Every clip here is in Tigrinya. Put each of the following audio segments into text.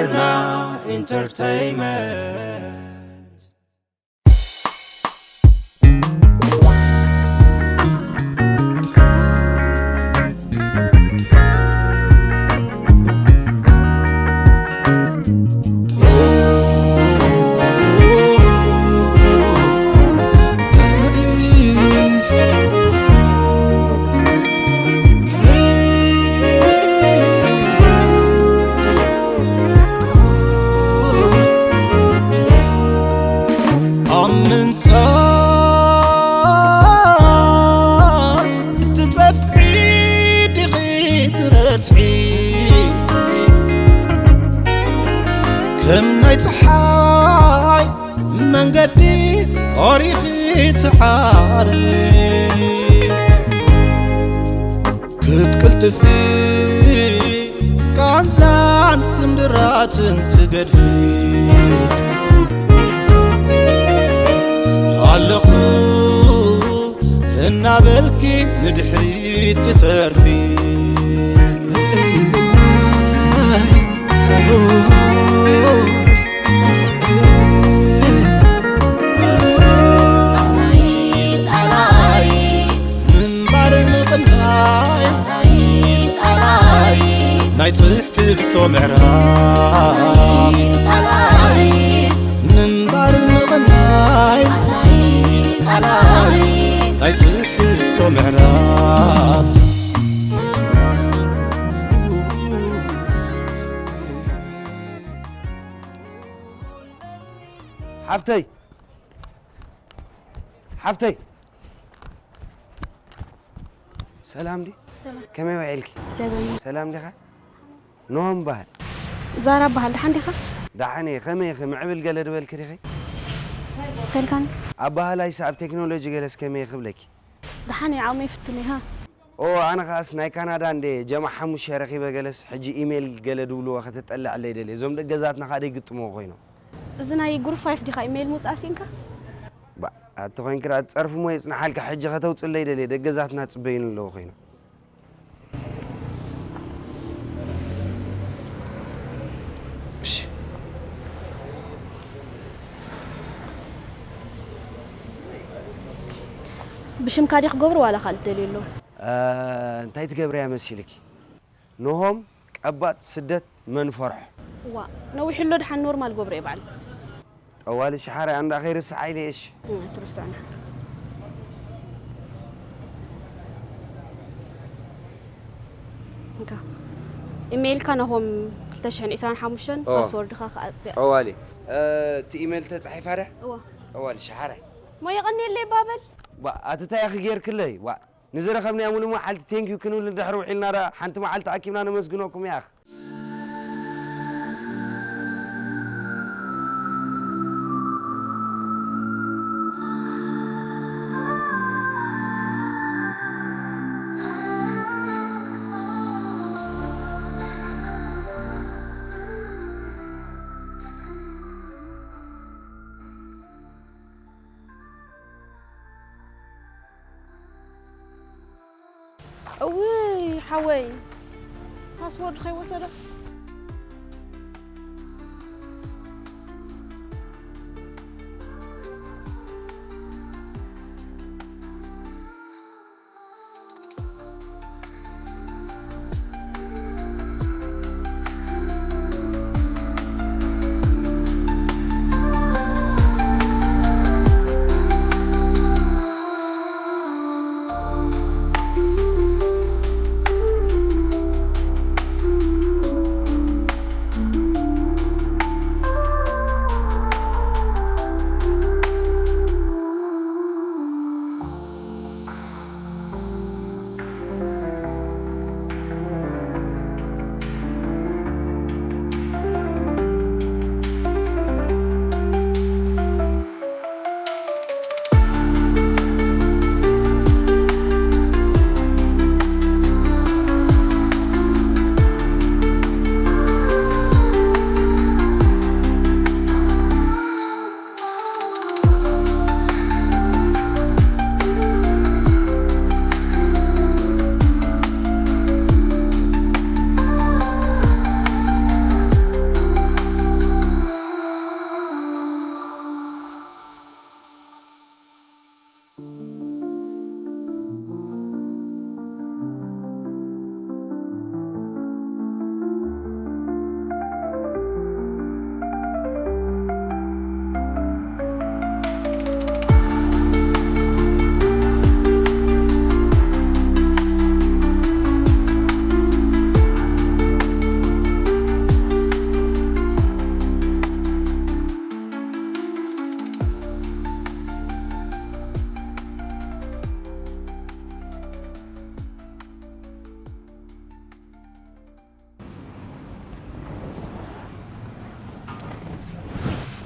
Entertainment. ኣብ ምንጻ እትጸፍዒ ዲኺ ትረትዒ፣ ከም ናይ ጸሓይ መንገዲ ኦሪኺ ትዓሪ፣ ክትቅልጥፊ ቃንዛን ስምብራትን ትገድፊ፣ ኣለኹ እናበልኪ ንድሕሪት ትተርፊ። ምንባር ምቕናይ ናይ ጽሕፍቶ ምዕራፍ። ምንባር ምቕናይ ናይ ጽሕፍቶ ምዕራፍ። ሓፍተይ፣ ሓፍተይ። ሰላም ድዩ? ሰላም። ከመይ ውዒልኪ? እግዚኣብሔር ይመስገን። ሰላም ዲኻ? ኖሆም በሃል። ዛራ በሃል፣ ደሓን ዲኻ? ደሓን እየ። ከመይ ኢኺ? ምዕብል ገለ ድበልኪ ዲኺ? ተልካን። ኣበሃላይስ ኣብ ቴክኖሎጂ ገለስ ከመይ ክብለኪ? ደሓን እየ፣ ዓቕመይ ይፍትን እየ፣ ሃ? ኦ፣ ኣነ ኸኣስ ናይ ካናዳ እንደ ጀማ ሓሙሽተ ረኺበ ገለስ፣ ሕጂ ኢሜይል ገለ ድብልዎ ከተጠልዕለይ ደልየ። እዞም ደገዛትና ኸኣ ደይግጥምዎ ኮይኖም። እዚ ናይ ግሩፕ ፋይፍ ዲኻ ኢሜይል ምውጻእ ሲኢንካ? ባ፣ ኣቲ ኮይንኪ ደኣ ትጸርፊ እሞ የጽንሓልካ፣ ሕጂ ከተውጽለይ ደልየ፣ ደገዛትና ጽበዩኒ ኣለዉ ኮይኖም። እሺ። ብሽምካ ዲኺ ክገብሮ ዋላ ካልእ ትደልዩ ኣሎ? እ፣ እንታይ ትገብርያ መሲልኪ? ኖሆም ቀባጽ ስደት መን ፈርሖ? ዋ፣ ነዊሑ ኣሎ፣ ደሓን ኖርማል ገብሮ እየ ባዕለይ። ጠዋሊ ሸሓራይ ኣንዳ ከይርስዓ ኢለ እየ፣ እሺ። እም፣ ኣይትርስዑና። እንካ። ኢሜይልካ ናሆም ክልተ ሽሕን ዕስራን ሓሙሽተን፣ ኦ። ፓስወርድኻ ከኣ ኣብዚኣ። ጠዋሊ። እ፣ እቲ ኢሜይል ተጻሒፋ ዶ? እወ። ጠዋሊ ሸሓራይ። እሞ የቐንየለይ ባበል። ዋ፣ ኣቲ እንታይ ኢኺ ጌርክለይ? ዋ፣ ንዝረኸብናዮ ሙሉእ መዓልቲ ቴንኪዩ ክንብል እንድሕር ውዒልና ደኣ፣ ሓንቲ መዓልቲ ኣኪብና ነመስግነኩም ያኽ። እውይ ሓወይ፣ ፓስወርድ ከይወሰዶ።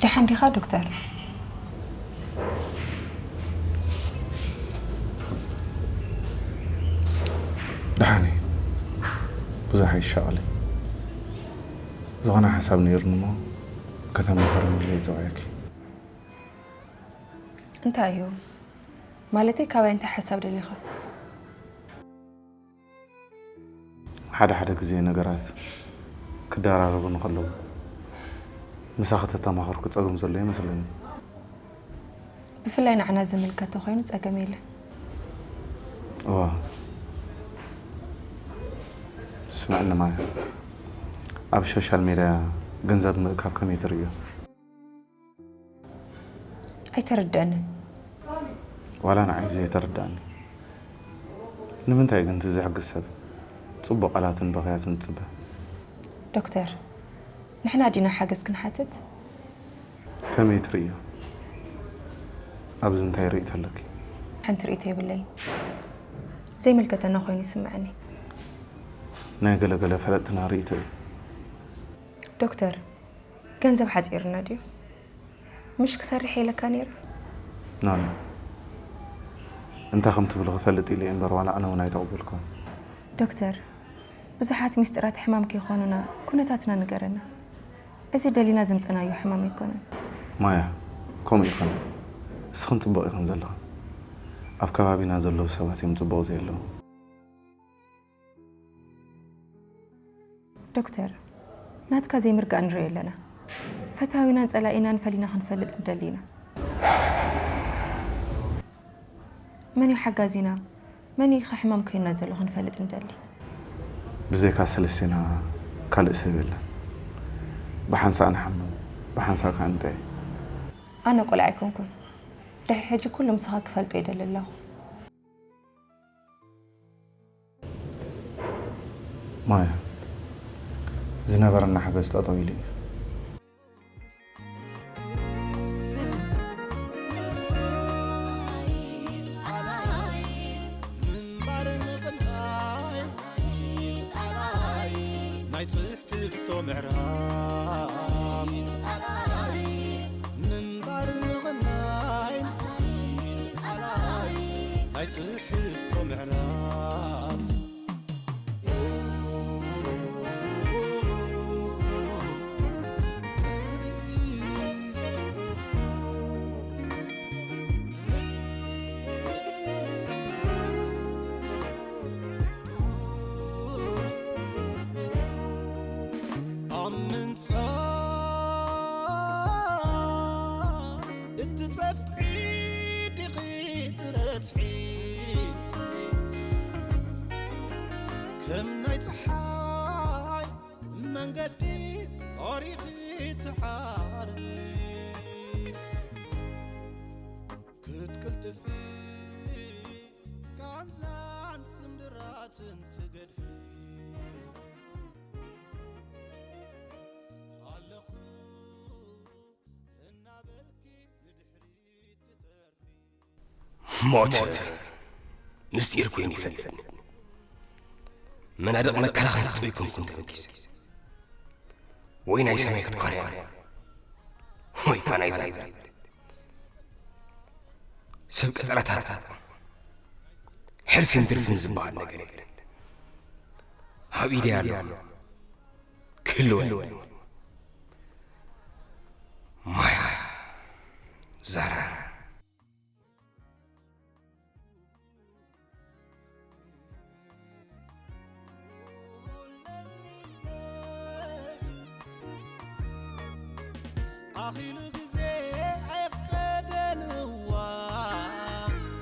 ደሓን ዲኻ ዶክተር? ደሓን እየ። ብዙሕ ኣይሻቐልን። ዝኾነ ሓሳብ ነይሩኒ እሞ ከተማኽርኒ ኢለ እየ ጸዊዐኪ። እንታይ እዩ? ማለተይ ካባይ እንታይ ሓሳብ ደሊኻ? ሓደ ሓደ ግዜ ነገራት ክደራረቡ እንከለዉ ምሳኺ ተተማኸርኩ ጸገም ዘሎ ይመስለኒ። ብፍላይ ንዓና ዝምልከት ተኾይኑ ጸገም የለን። እዋ፣ ስምዕኒ ማያ፣ ኣብ ሶሻል ሜድያ ገንዘብ ምእካብ ከመይ ትርእዮ? ኣይተረድአንን። ዋላ ንዓይ ዘይተረድኣኒ። ንምንታይ ግን እቲ ዝሕግዝ ሰብ ጽቡቕ ቃላትን በኽያትን ዝጽበ? ዶክተር፣ ንሕና ዲና ሓገዝ ክንሓትት? ከመይ ትርእዮ? ኣብዚ እንታይ ርእይቶ ኣለኪ? ሓንቲ ርእይቶ የብለይን። ዘይምልከተና ኮይኑ ይስምዐኒ። ናይ ገለ ገለ ፈለጥትና ርእይቶ እዩ። ዶክተር፣ ገንዘብ ሓጺርና ድዩ? ምሽ ክሰርሕ ኢለካ ነይረ? ኖ፣ ኖ። እንታይ ከም ትብሊ ክፈልጥ ኢለ እየ እምበር ዋላ ኣነ እውን ኣይተቐበልኩን። ዶክተር፣ ብዙሓት ሚስጥራት ሕማም ከይኾኑና ኩነታትና ንገረና። እዚ ደሊና ዘምጸናዮ ሕማም ኣይኮነን። ማያ፣ ከምኡ ይኹን። እስኽን ጽቡቕ ኢኽን ዘለኽን። ኣብ ከባቢና ዘለዉ ሰባት እዮም ጽቡቕ ዘየለዉ። ዶክተር፣ ናትካ ዘይምርጋእ ንርእዮ ኣለና። ፈታዊናን ጸላኢናን ፈሊና ክንፈልጥ ንደሊ ኢና። መን እዩ ሓጋዚና? መን እዩ ከ ሕማም ኮይንና ዘሎ ክንፈልጥ ንደሊ። ብዘይካ ሰለስቴና ካልእ ሰብ የለን። ብሓንሳእ ንሓምም፣ ብሓንሳእ ከኣ ንጥዒ። ኣነ ቆልዓ ኣይኮንኩን። ድሕሪ ሕጂ ኩሉ ምሳኻ ክፈልጦ ይደሊ ኣለኹ። ማያ፣ ዝነበረና ሓገዝ ጠጠው ኢሉ እዩ። ምንባር ምቕናይ ናይ ጽሕፍቶ ምዕራፍ ምንባር ምቕናይ ናይ ጽሕፍቶ ምዕራፍ ኣብ ምንጻ እትጸፍሒ ዲኺ ትረጽሒ ከም ናይ ጸሓይ መንገዲ ኦሪኺ ትሓሪ ክትቅልጥፊ ቃንዛን ስምብራትን ትገድፊ ኣለኹ እናበልኪ ንድሕሪት ትተርፊ። ሞት ምስጢር ኮይኑ ይፈልጥ። መናድቕ መከራ ክንክጽኡ ኣይኮንኩን ተበጊሰ። ወይ ናይ ሰማይ ክትኮርያ፣ ወይ ከኣ ናይ ዛንታ። ሰብ ቀጸላታት ሕርፊን ትርፊን ዝበሃል ነገር የለን። ኣብ ኢደይ ኣሎ ክህልወኒ። ማያ፣ ዛራ። ኣኺሉ ግዜ ኣየፍቀደን እዋ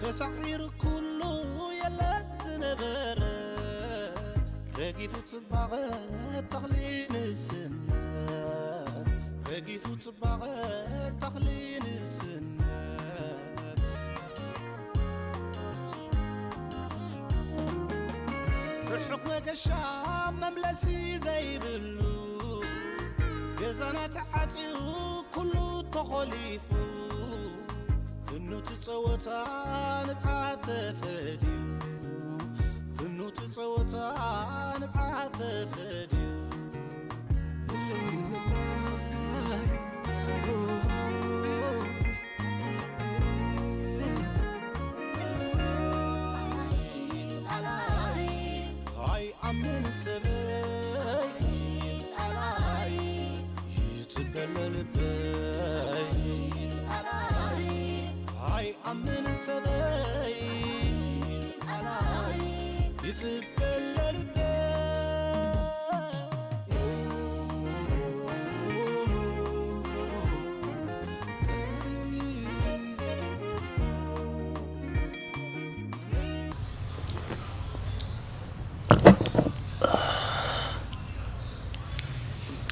ተሳዒሩ ኩሉ የለን ዝነበረ፣ ረጊፉ ጽባቐ ተኽሊ ንእስነት፣ ረጊፉ ጽባቐ ተኽሊ ንእስነት። ርሑቕ መገሻ መምለሲ ዘይብሉ፣ ገዛና ተዓጽዩ ኩሉ ተኾሊፉ፣ ፍኑት ጸወታ ንብዓት ተፈድዩ፣ ፍኑት ጸወታ ንብዓት ተፈድዩ። ኣይኣምን ሰበይ ይጽበለ ልበይ፣ ኣይኣምን ሰበይ ይጽበለ ልበይ።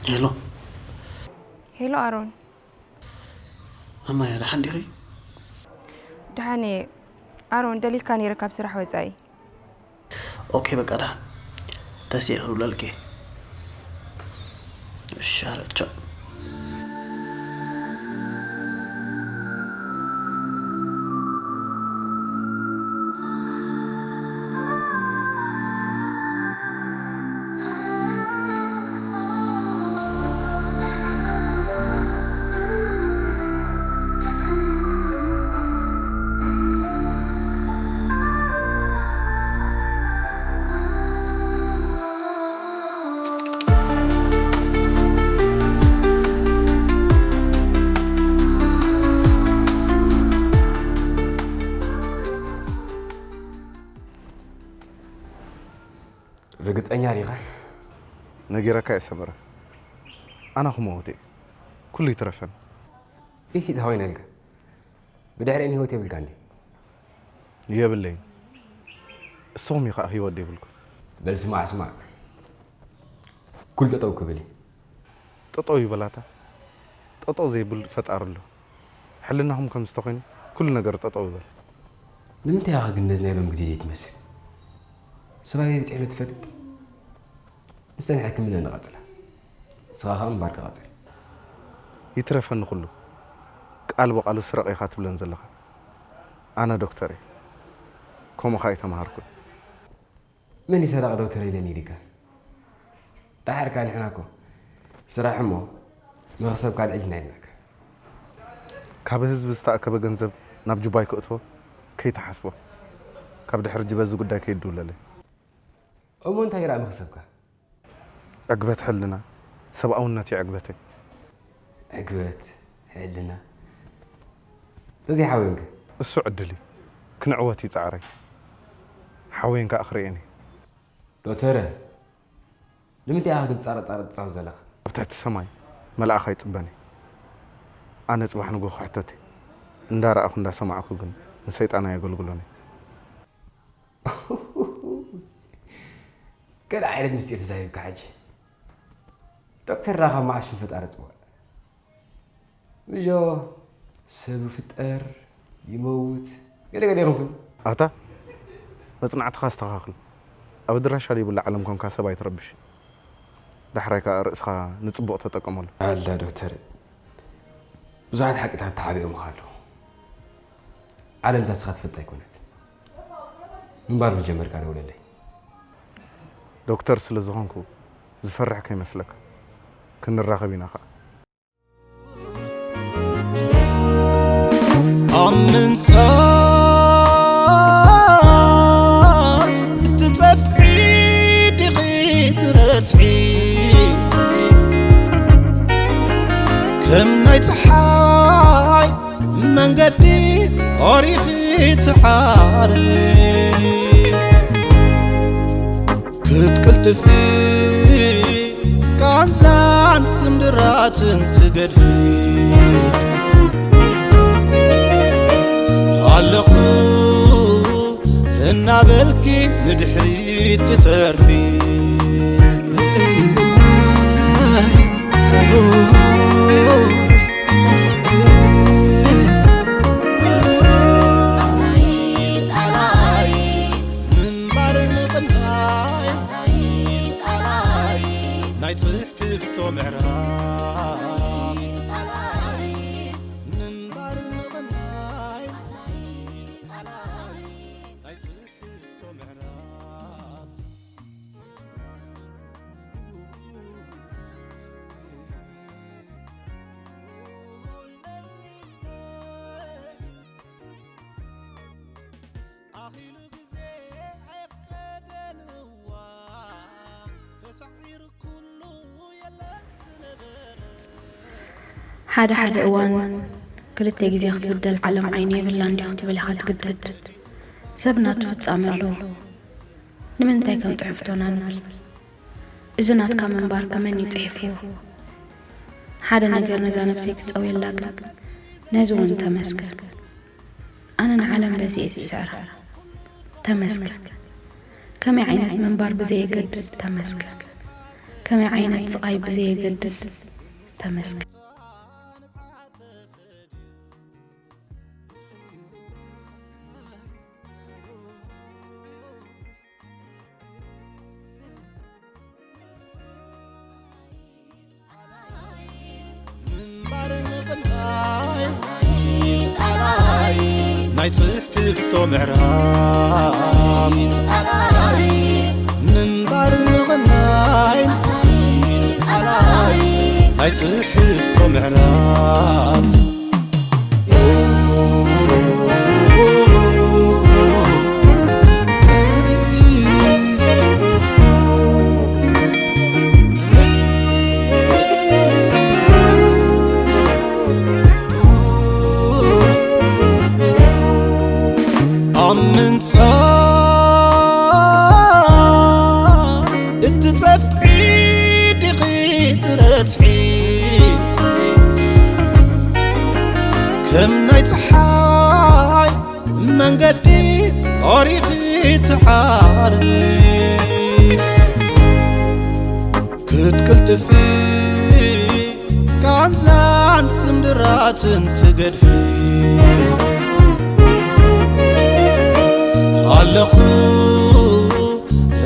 ሄሎ። ሄሎ ኣሮን። ማማያ፣ ደሓን ዲኺ? ደሓን እየ። ኣሮን፣ ደሊካ ነይረ ካብ ስራሕ ወጻኢ። ኦኬ፣ በቃ ደሓን። ተስየ ክብለልኪ። እሺ፣ ቻው። ርግጸኛ ዲኻ? ነጊረካ እየ ሰመረ። ኣነ ክመውት እየ። ኩሉ ይትረፈን። ኢሂ፣ እንታይ ኮይነ ኢልካ? ብድሕሪአን ህይወት የብልካን ድዩ? የብለይን። እስኹም እዩ ከዓ ህይወት ዘይብልኩም። በል ስማዕ፣ ስማዕ። ኩሉ ጠጠው ክብል እዩ። ጠጠው ይበላታ። ጠጠው ዘይብል ፈጣሪ ኣሎ። ሕልናኹም ከምዚ ተኾይኑ ኩሉ ነገር ጠጠው ይበል። ንምንታይ ኢኻ ግን ነዚ ናይ ሎም ግዜ ዘይትመስል? ሰብኣይ ብፅዕነት ትፈልጥ? ንሰን ሕክምና ንቐጽላ። ንስኻ ኸኣ ምንባርካ ቀጽል። ይትረፈኒ ኩሉ። ቃል ብቓሉ ስረቕ ኢኻ ትብለን ዘለኻ። ኣነ ዶክተር እየ። ከምኡ ኸኣ ኣይተምሃርኩን። መን ይሰረቕ ዶክተር ኢለ ነይሪካ? ደሓር ከኣ ንሕና እኮ ስራሕ እሞ መኽሰብ ካልእ ኢልና ኢልናካ። ካብ ህዝቢ ዝተኣከበ ገንዘብ ናብ ጁባ ኣይክእትዎ ከይትሓስቦ። ካብ ድሕሪ ጅበዚ ጉዳይ ከይድውለለይ። እሞ እንታይ ይረኣ መኽሰብካ? ዕግበት ሕልና፣ ሰብኣውነት እዩ ዕግበተይ። ዕግበት ሕልና። ተዘይሓወየንከ? እሱ ዕድል እዩ። ክንዕወት እዩ ጻዕረይ። ሓወየን ከኣ ክርእየን እየ። ዶተረ፣ ንምንታይ ኢኻ ግን ጻረጻረ ትጻወት ዘለኻ? ኣብ ትሕቲ ሰማይ መልኣኽ ኣይጽበን እየ። ኣነ ጽባሕ ንግሆ ክሕተት እየ። እንዳረኣኹ እንዳሰማዕኩ ግን ንሰይጣን ኣየገልግሎን እየ። ገለ ዓይነት ምስጢር ተዛሪብካ ሕጂ። ዶክተር ዳኻ መዓሽን ፈጣሪ ጽውዕ። ምጆ ሰብ ይፍጠር ይመውት ገለ ገለ ኢኹም ትብሉ። ኣታ መጽናዕትኻ ኣስተኻኽል። ኣብ ኣድራሻ ዘይብላ ዓለም ኮንካ ሰብ ኣይትረብሽ። ዳሕራይ ከኣ ርእስኻ ንጽቡቕ ተጠቀመሉ። ኣላ ዶክተር፣ ብዙሓት ሓቂታት ተሓቢኦምኻ ኣለዉ። ዓለም እዛ ንስኻ ትፈልጣ ኣይኮነት። ምንባር ምስ ጀመርካ ደውለለይ። ዶክተር ስለ ዝኾንኩ ዝፈርሕ ከይመስለካ። ክንራኸብ ኢና ኸኣ። ኣብ ምንጻል እትጸፍሒ ዲኺ ትረትሒ፣ ከም ናይ ጸሓይ መንገዲ ኦሪኺ ትዓሪ። ክትቅልጥፊ ቃንዛን ስምብራትን ትገድፊ። ኣለኹ እናበልኪ ንድሕሪት ትተርፊ። ምንባር ምቕናይ ናይ ትሕዝቶ ምዕራፍ። ምንባር ምቕናይ ናይ ትሕዝቶ ምዕራፍ። ኣኺሉ ግዜ ኣየፍቀደን እዋ ተሳዒሩ ኩሉ የለን ዝነበረ። ሓደ ሓደ እዋን ክልተ ግዜ ክትብደል ዓለም ዓይኒ የብላን ድዩ ክትብል ኢኻ ትግደድ። ሰብ ናቱ ፍጻመ ኣለዎ። ንምንታይ ከም ጽሕፍቶና ንብል። እዚ ናትካ ምንባር ከመን እዩ ጽሒፍዎ? ሓደ ነገር ነዛ ነብሰይ ክጸውየላ ግን ነዚ እውን ተመስገን። ኣነ ንዓለም በዚ እየ ዝስዕራ። ተመስገን። ከመይ ዓይነት ምንባር ብዘየገድስ ተመስገን። ከመይ ዓይነት ስቓይ ብዘየገድስ ተመስገን። ምንባር ምቕናይ ናይ ትሕዝቶ ምዕራፍ። ምንባር ምቕናይ ናይ ትሕዝቶ ምዕራፍ። ኣብ ምንጻ እትጸፍዒ ዲኺ ትረትሒ፣ ከም ናይ ጸሓይ መንገዲ ኦሪኺ ትዓርፊ፣ ክትቅልጥፊ ቃንዛን ስምድራትን ትገድፊ። ኣለኹ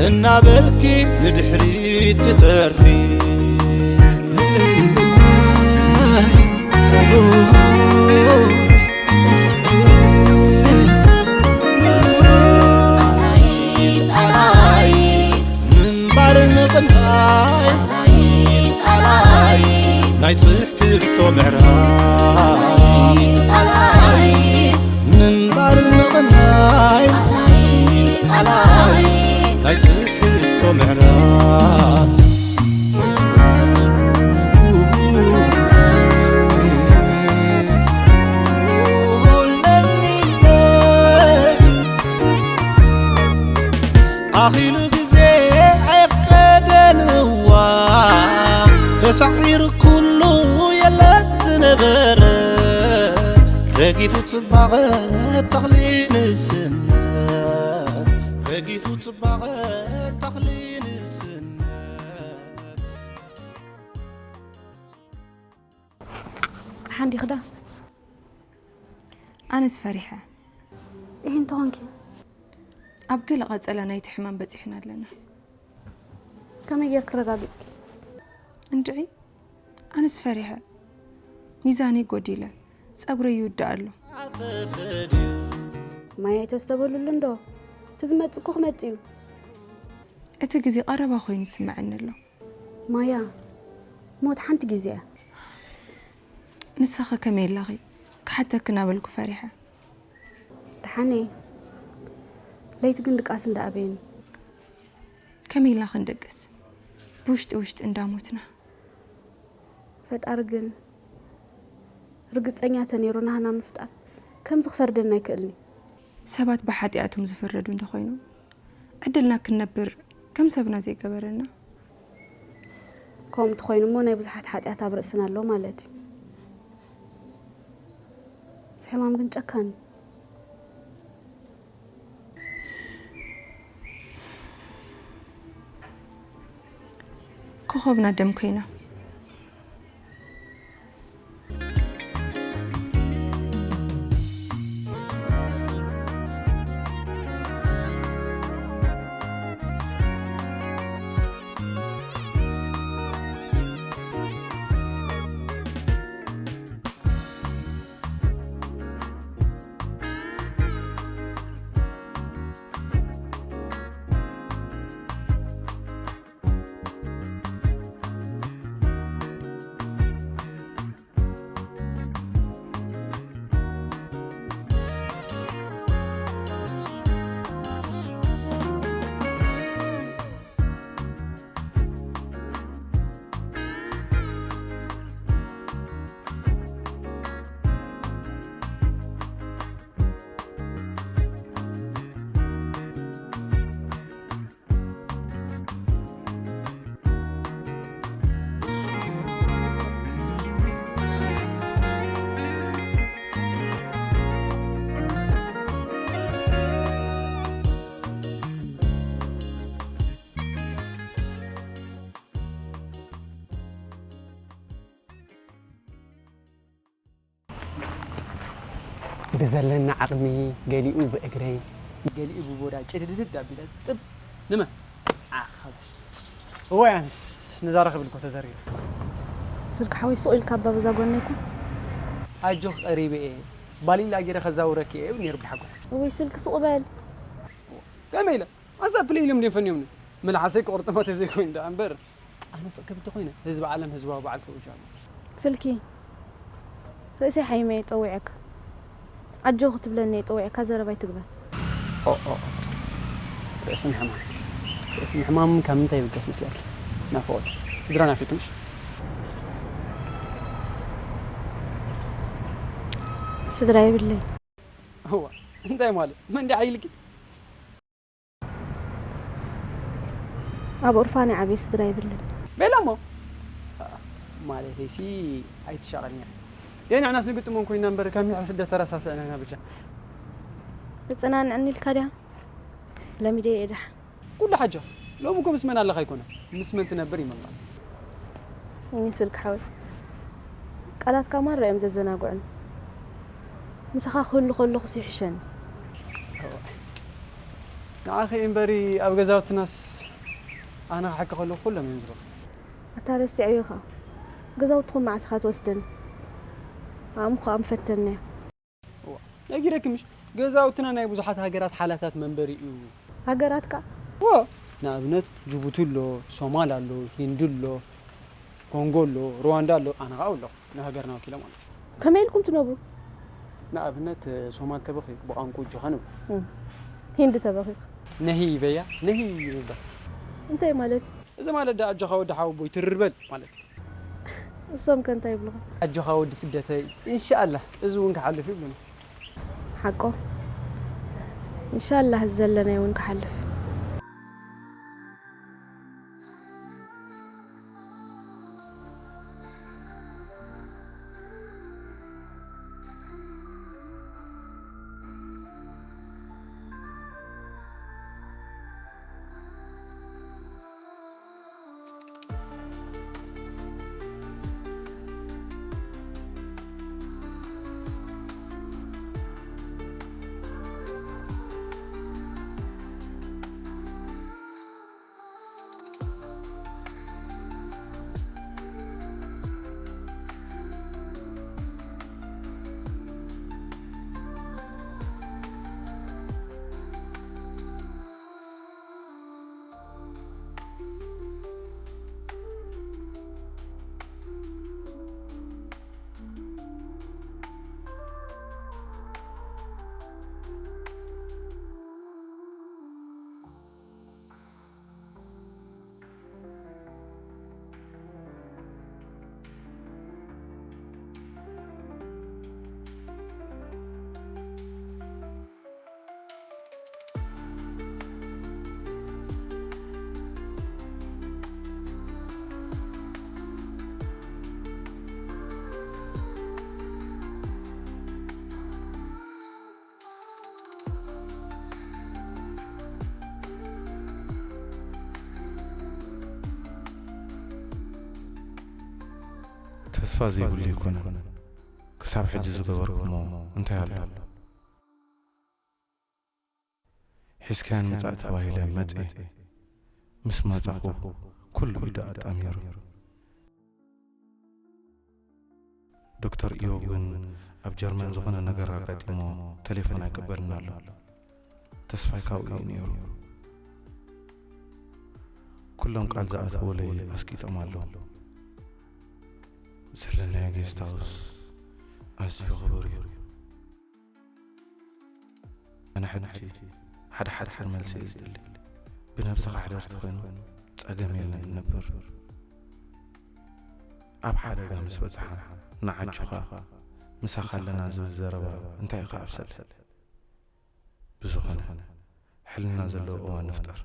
እናበልኪ ንድሕሪት ትተርፊ። ምንባር ምቕናይ ናይ ትሕዝቶ ምዕራፍ። ምንባር ምቕናይ ናይ ትሕዝቶ ምዕራፍ። ኣኺሉ ግዜ ኣየፍቀደን እዋ ተሳዒሩ ኩሉ የለን ዝነበረ። ረጊፉ ጽባቐ ተኽሊ ንስነት፣ ረጊፉ ጽባቐ ተኽሊ ንስነት። ሓንዲ ክዳ ኣነስ ፈሪሐ። ይህ እንተኾንኪ ኣብ ገለ ቀጸላ ናይቲ ሕማም በጺሕና ኣለና። ከመይ ጌርኪ ረጋጊጽኪ? እንድዒ ኣነስ ፈሪሐ። ሚዛነይ ጎዲለ፣ ጸጉረይ ይውዳእ ኣሎ። ማያ ኣይተስተበሉሉ እንዶ፣ እቲ ዝመጽእ እኮ ክመጽእ እዩ። እቲ ግዜ ቀረባ ኮይኑ ይስምዐኒ ኣሎ። ማያ፣ ሞት ሓንቲ ግዜ እያ። ንስኺ ከመይ ኣላኺ? ክሓተኪ እናበልኩ ፈሪሐ። ደሓን እየ። ለይቲ ግን ድቃስ እንዳኣበየኒ። ከመይ ኢልና ክንደቅስ? ብውሽጢ ውሽጢ እንዳሞትና። ፈጣሪ ግን ርግጸኛ ተነይሩ ናህና ምፍጣር ከምዚ ክፈርደና ኣይክእልን እዩ። ሰባት ብሓጢኣቶም ዝፍረዱ እንተኾይኖም፣ ዕድልና ክንነብር ከም ሰብና ዘይገበረና። ከምኡ እንተኾይኑ እሞ ናይ ብዙሓት ሓጢኣት ኣብ ርእስና ኣሎ ማለት እዩ። እዚ ሕማም ግን ጨካን እዩ። ኮኾብና ደም ኮይና። ብዘለና ዓቕሚ፣ ገሊኡ ብእግረይ፣ ገሊኡ ብቦዳ ጭድድድ ኣቢለ ጥብ ንመ ኣኸበ። እዋይ፣ ኣነስ ንዛረብ ክብል እኮ ተዘሪረ። ስልኪ ሓወይ፣ ሱቕ ኢልካ ኣባ በዛ ጎነይ እኮ። ኣጆኽ፣ ቀሪበ እየ። ባሊላ ገይረ ከዛውረኪ እየ ነይሩ ብሓጎስ። እወይ፣ ስልኪ ሱቕ በል። ከመይ ኢለ? ኣዛ ፕለይ ኢሎም ድዮም ፈንዮምኒ? መልሓሰይ ክቑርጥማ ተዘይኮይኑ ደኣ እምበር። ኣነ ስቕ ክብል ተኾይነ፣ ህዝቢ ዓለም ህዝባዊ በዓል ከውጅ ኣሎ። ስልኪ ርእሰይ ሓይመ እየ ጸዊዐካ። ኣጆኹ ትብለኒ እየ ጸዊዐካ፣ ዘረባ ኣይትግበር። ኦ፣ ኦ፣ ኦ። ርእሲ ምሕማም። ርእሲ ምሕማም ካብ ምንታይ ይብገስ መስለኪ? ናፍቖት። ስድራ ናፊቕምሽ? ስድራ የብለይ። እዋ፣ እንታይ ማለት? መን ድኣ ኢልኪ? ኣብ ኦርፋን እየ ዓብየ፣ ስድራ የብለይ። ቤላ እሞ። ማለተይሲ ኣይትሻቐልኒ ኢኺ። ደይ ንሕናስ ንግጥሞን ኮይና እምበር ካብ ሚሕር ስደት ተረሳሰእና ኢና ብጃ። ተጸናንዕኒ ኢልካ ድያ? ለሚደ እየ ደሓን። ኩሉ ሓጃ። ሎሚ እኮ ምስ መን ኣለኻ ኣይኮነ፣ ምስ መን ትነብር እዩ መምራቕ። እኒ ስልኪ ሓወይ፣ ቃላትካ ማራ እዮም ዘዘናግዑኒ። ምሳኻ ክህሉ ከለኹስ ይሕሸኒ። ንዓኺ እምበሪ ኣብ ገዛውትናስ ኣነ ክሓኪ ከለኹ ኩሎም እዮም ዝረኽቡ። ኣታ ረሲዐዮ ኸኣ። ገዛውትኹም መዓስ ኢኻ ትወስደኒ? ኣእምኹ ኣንፈተኒ እያ። እዋ፣ ነጊረኪ ምሽ? ገዛውትና ናይ ብዙሓት ሃገራት ሓላታት መንበሪ እዩ። ሃገራት ከኣ? እዎ፣ ንኣብነት ጅቡቲ ኣሎ፣ ሶማል ኣሎ፣ ሂንዲ ኣሎ፣ ኮንጎ ኣሎ፣ ሩዋንዳ ኣሎ፣ ኣነ ኸኣ ኣለኹ። ንሃገርና ወኪለ ማለት እዩ። ከመይ ኢልኩም ትነብሩ? ንኣብነት ሶማል ተበኺ ብቋንቋ ጆኻ ንብል። እም። ሂንዲ ተበኺ? ነሂ ይበያ፣ ነሂ ይበል። እንታይ ማለት እዩ? እዚ ማለት ደኣ ኣጆኻ ወዲ ሓወቦይ ትርር በል ማለት እዩ። እሶም ከ እንታይ ይብሉኻ? ኣጆኻ ወዲ ስደተይ፣ ኢንሻኣላህ እዚ እውን ክሓልፍ እዩ ይብሉና። ሓቆ? ኢንሻኣላህ እዚ ዘለናዮ እውን ክሓልፍ። ተስፋ ዘይብሉ ኣይኮነን። ክሳብ ሕጂ ዝገበርኩሞ እንታይ ኣሎ? ሒዝካያን ምጻእ ተባሂለ መጽየ። ምስ መጻኹ ኩሉ ኢዱ ኣጣሚሩ። ዶክተር ኢዮብ ግን ኣብ ጀርመን ዝኾነ ነገር ኣጋጢሞ ቴሌፎን ኣይቅበልን ኣሎ። ተስፋይ ካብኡ እዩ ነይሩ። ኩሎም ቃል ዝኣተውለይ ኣስቂጦም ኣለዉ። ዘለናዮ ጌስት ሃውስ ኣዝዩ ክቡር እዩ። ኣነ ሕጂ ሓደ ሓጺር መልሲ እየ ዝደሊ። ብነብስኻ ሕደር ተኾይኑ ጸገም የለን ነበር። ኣብ ሓደጋ ምስ በጽሓ ንዓጁኻ ምሳኻ ኣለና ዝብል ዘረባ እንታይ እዩ ክኣብሰል? ብዝኾነ ሕልና ዘለዎ እዋን ንፍጠር።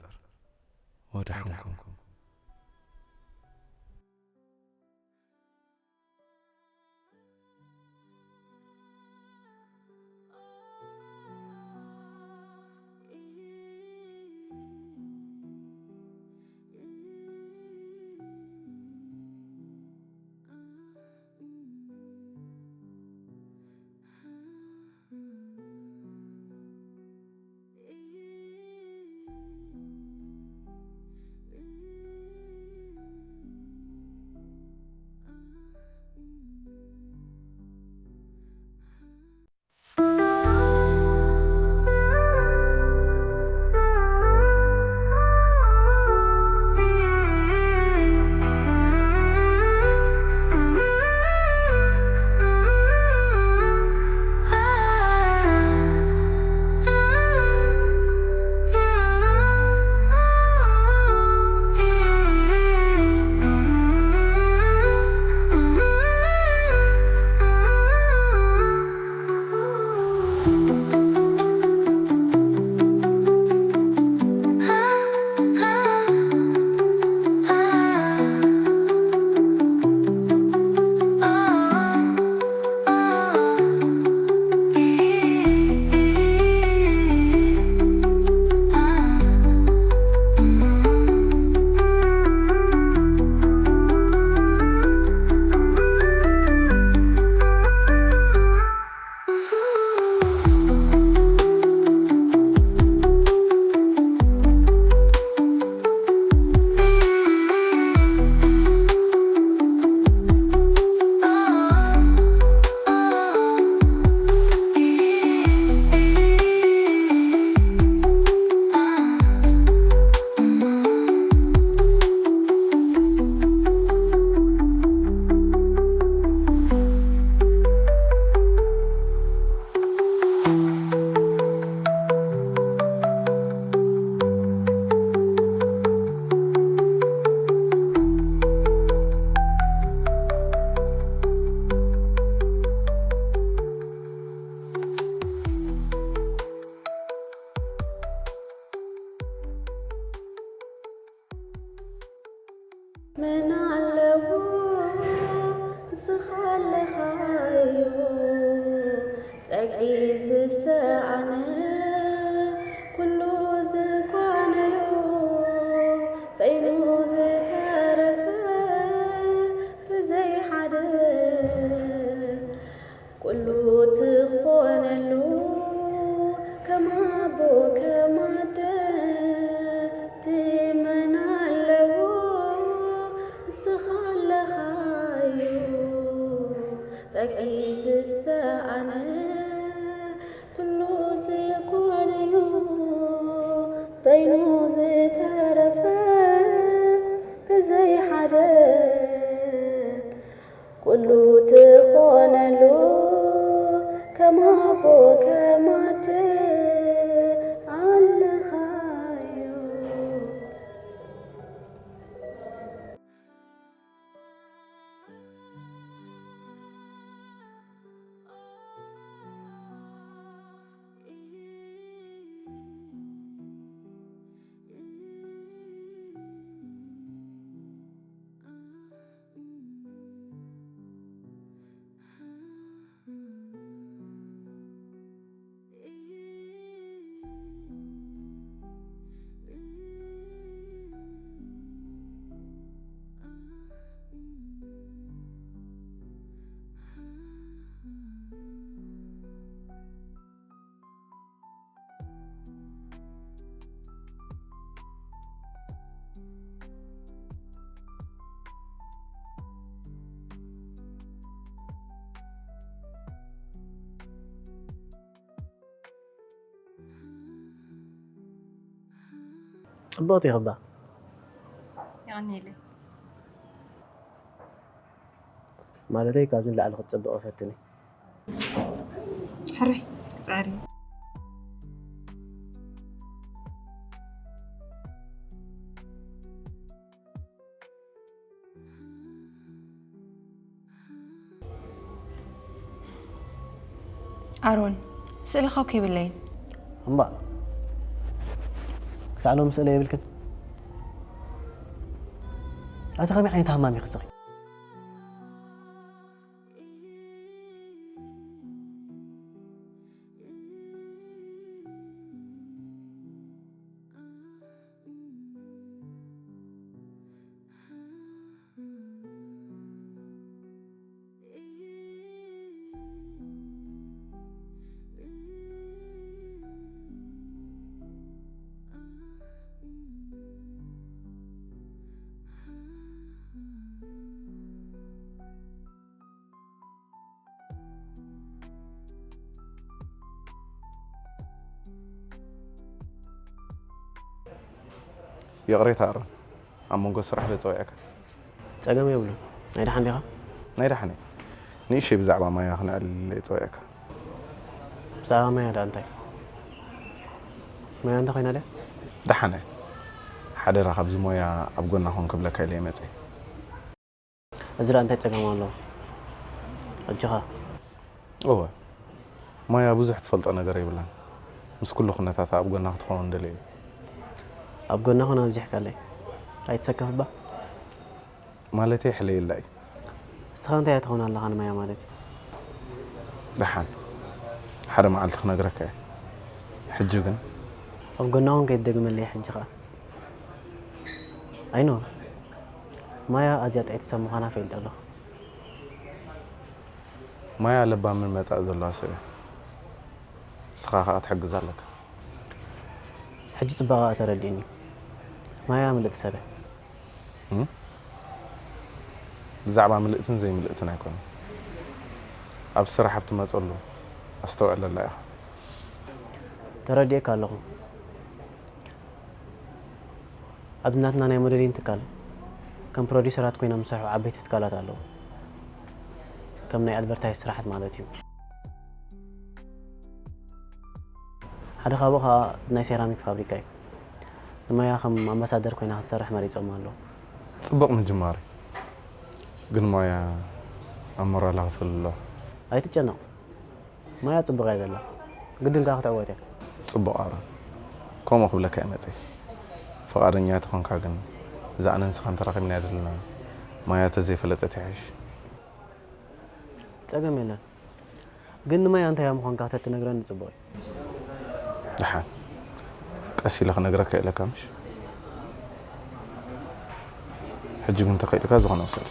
ወደሓንኩም። ምን ኣለዎ ዝኸለኻዮ ጸግዒ ዝሰኣነ ኩሉ ዝጓነዮ በይኑ ዝተረፈ ብዘይ ሓደ ኩሉ ትኾነሉ ከም ኣቦ ከም ኣደ ትመን ኣለዎ ንስኻ ኣለኻዮ ጸግዒ ዝሰኣነ ኩሉ ዝኮ ጽብቕቲ ኢኺ እባ። የቐንየለይ። ማለተይ ካብዚ ንላዕሊ ክትጽብቕ እፈትን እየ። ሕራይ ክጽዕር እየ። ኣሮን፣ ስእልኻ እኮ የብለይን። እምባእ ክሳዕ ሎሚ ስእለ የብልክን። ኣቲ ከመይ ዓይነት ሃማም ኢኺ ስኺ? ይቕሬታ ኣሮን፣ ኣብ መንጎ ስራሕ ዶ ጸዊዐካ? ጸገም የብሉን። ናይ ደሓን ዲኻ? ናይ ደሓን እየ። ንእሽተይ ብዛዕባ ማያ ክነዕልል እየ ጸዊዐካ። ብዛዕባ ማያ ደኣ እንታይ? ማያ እንታይ ኮይና ድያ? ደሓን እየ። ሓደራ ካብዚ ሞያ ኣብ ጎና ኩን ክብለካ ኢለ እየ መጺአ። እዚ ደኣ እንታይ ጸገም ኣለዎ? ኣጆኻ። እወ፣ ማያ ብዙሕ ትፈልጦ ነገር የብላን። ምስ ኩሉ ኩነታታ ኣብ ጎና ክትኸውን ደልየ እየ። ኣብ ጎና ኹን ኣብዚሕካለይ። ኣይትሰከፍ እባ። ማለተይ ሕለየላ እዩ። ንስኻ እንታይ ትኸውን ኣለኻ ንማያ ማለት እዩ? ደሓን ሓደ መዓልቲ ክነግረካ እየ። ሕጂ ግን ኣብ ጎና ኹን ከይትደግመለይ ሕጂ ኸኣ። ኣይኖ ማያ ኣዝያ ጥዕይቲ ሰብ ምዃና ፈሊጠ ኣለኹ። ማያ ለባምን መጻኢ ዘለዋ ሰብ እያ። ንስኻ ኸኣ ትሕግዛ ኣለካ። ሕጂ ጽባቐኣ ተረዲእኒ። ማያ ምልእቲ ሰብ እያ። እም? ብዛዕባ ምልእትን ዘይምልእትን ኣይኮነን። ኣብ ስራሕ ኣብ ትመጸሉ ኣስተውዕለላ ኢኻ። ተረዲኤካ ኣለኹ። ኣብ ናትና ናይ ሞዴሊን ትካል ከም ፕሮዲሰራት ኮይኖም ዝሰርሑ ዓበይቲ ትካላት ኣለዉ። ከም ናይ ኣድቨርታይዝ ስራሓት ማለት እዩ። ሓደ ካብኡ ከዓ ናይ ሴራሚክ ፋብሪካ እዩ። ንማያ ከም ኣምባሳደር ኮይና ክትሰርሕ መሪፆም ኣለዉ። ጽቡቕ ምጅማር እዩ። ግን ማያ ኣብ ሞራላ ክትህሉ ኣለዋ። ኣይትጨነቕ። ማያ ጽቡቕ እያ ዘላ። ግድን ከኣ ክትዕወት እያ። ጽቡቕ ኣሮን። ከምኡ ክብለካ እየ መጺእ። ፍቓደኛ ተኾንካ ግን እዛ ኣነን ንስኻን ተራኺብናያ ዘለና ማያ ተዘይፈለጠት ይሕሽ። ጸገም የለን። ግን ንማያ እንታይ እያ ምዃንካ ተትነግረኒ ጽቡቕ እዩ። ደሓን ቀስ ኢለ ክነግረካ ኢለካ ምሽ? ሕጂ ግን እንተኽኢልካ ዝኾነ ውሰድ።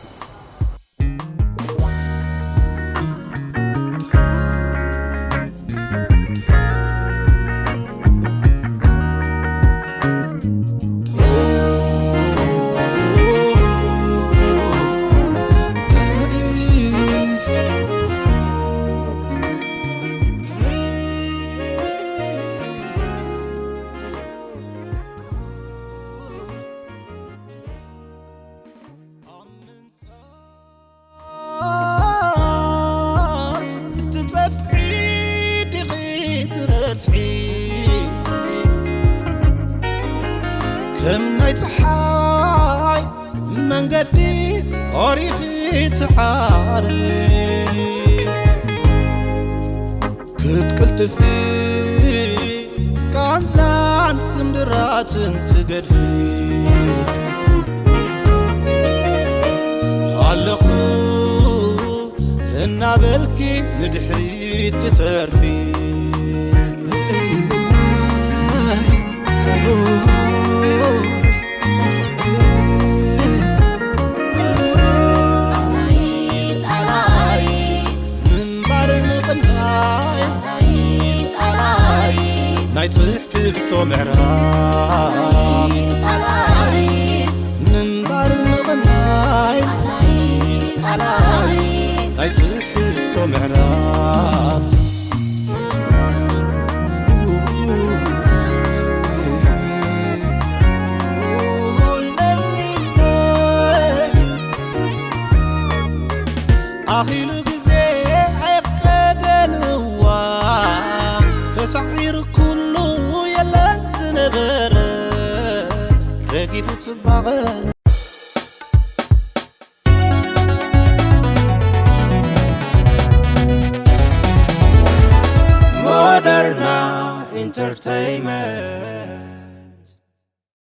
ትጸፍዒ ዲኺ ትረትዒ ከም ናይ ጸሓይ መንገዲ ኦሪኺ ትዓሪ ክትቅልጥፊ ቃንዛን ስምድራትን ትገድፊ ኣለኹ እናበልኪ ንድሕሪት ትተርፊ። ምንባር ምቕናይ ናይ ትሕፍቶ ምዕራፍ ምንባር ምቕናይ ናይ ትሕፍቶ ምዕራፍ ረጊፉ ጽባቐ። ሞደርና ኢንተርተይመንት።